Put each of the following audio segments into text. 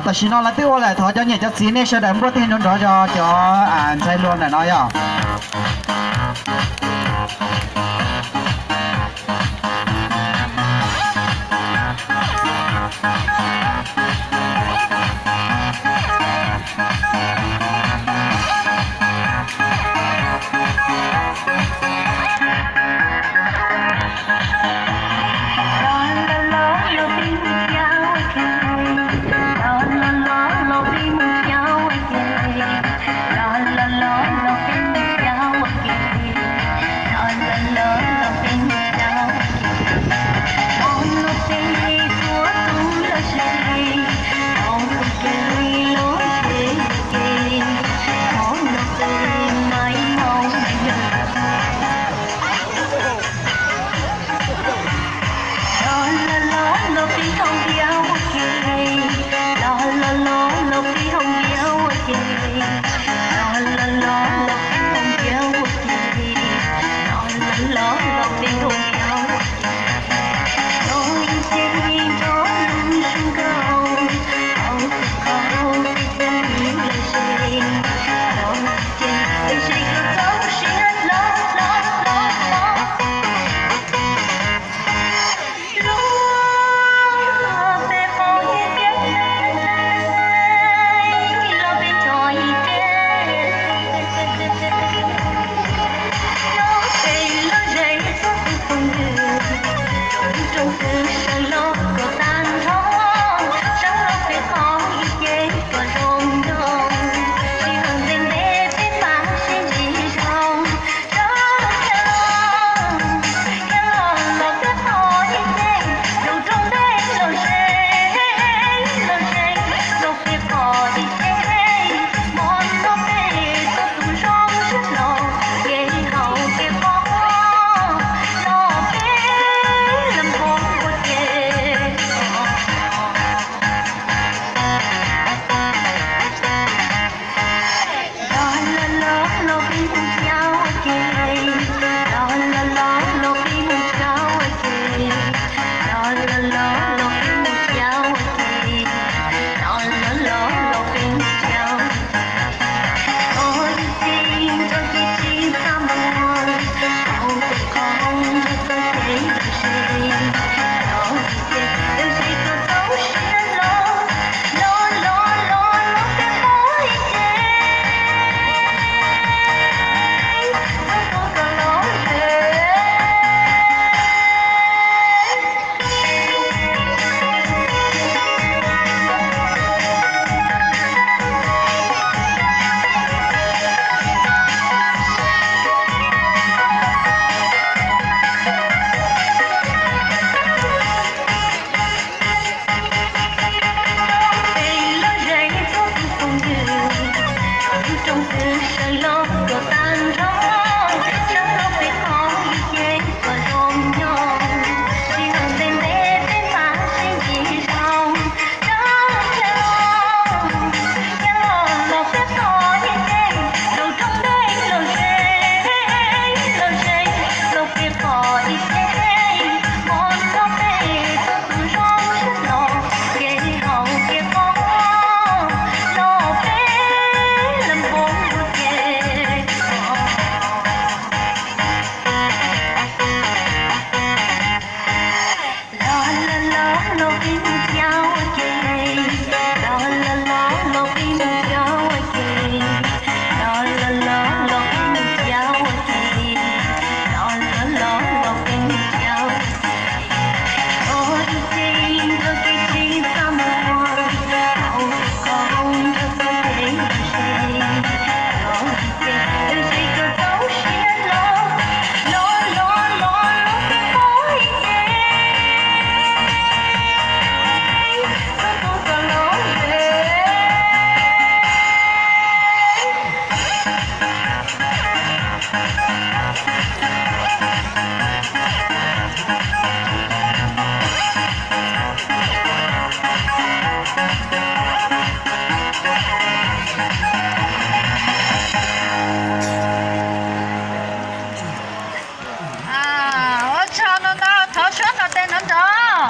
Tam sim no lawv twb ua lawm, thov cov niam cov txiv nej sawv daws npuaj tej nrov nrov rau cov ntxhais hluas ntawm no yog.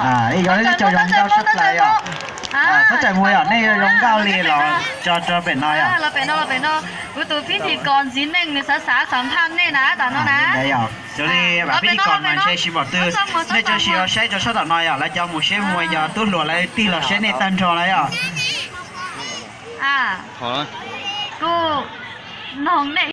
Ib yog nej cov zoo nkauj sab plaws yom. Txhob txais muag yom, nej yuav zoo nkauj li los tso rau pem no yom. Los pem no, los pem no. Kuv tus phib thim kos ntxiv neej nws xav xav xam phaj nej na, tam no na. Xws li vam phib thim kos mas ntshe tsis pom twg, nej tso sim los saib rau sab tom no yom, lawv cov mus saib muag yog tub hluas lawv tig los saib nej tag nrho na yom. Kuv noog nej